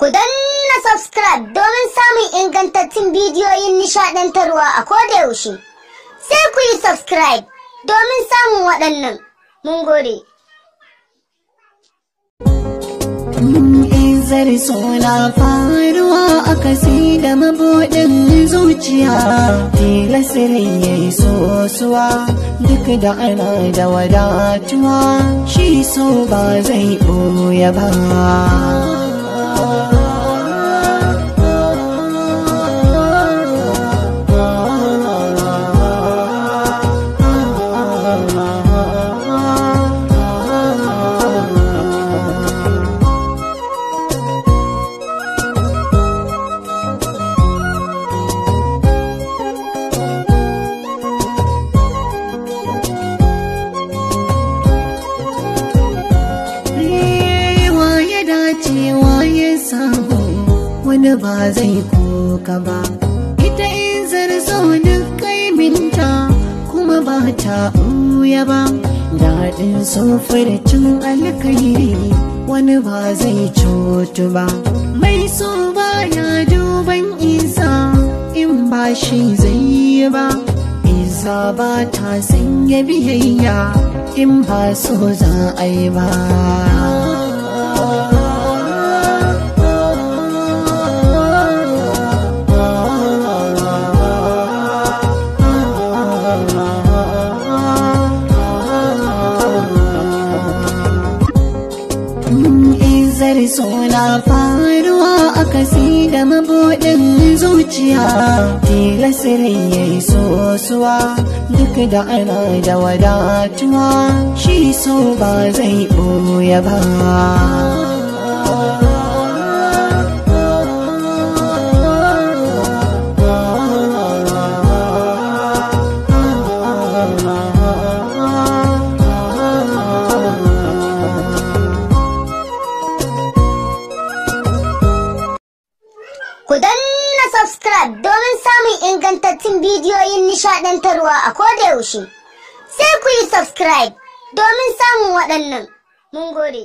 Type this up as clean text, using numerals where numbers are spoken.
Ku danna subscribe domin samun ingantattun bidiyoyin nishaɗantarwa a koda yaushe. Sai ku yi subscribe domin samun waɗannan. Mun gode. Izar suna faruwa akasi da mabuɗin zuciya, tilasirin ya yi sosuwa duk da ana da wadatuwa, shi so ba zai ɓoye ba. Cewa ya samu wani ba zai koka ba, ita in zarzo duk kaiminta kuma ba ta ɓuya ba, daɗin cin alkairi wani ba zai cutu ba, mai so ba ya duban isa in ba shi zai yi ba, isa ba ta sanya biyayya in ba so za a yi ba. Izar suna faruwa akasi da mabuɗin zuciya, tilasirin ya yi sosuwa duk da ana da wadatuwa, shi so ba zai ɓoye ba. Ku danna subscribe domin samun ingantattun bidiyoyin nishaɗantarwa a koda yaushe. Sai ku yi subscribe domin samun waɗannan. Mun gode.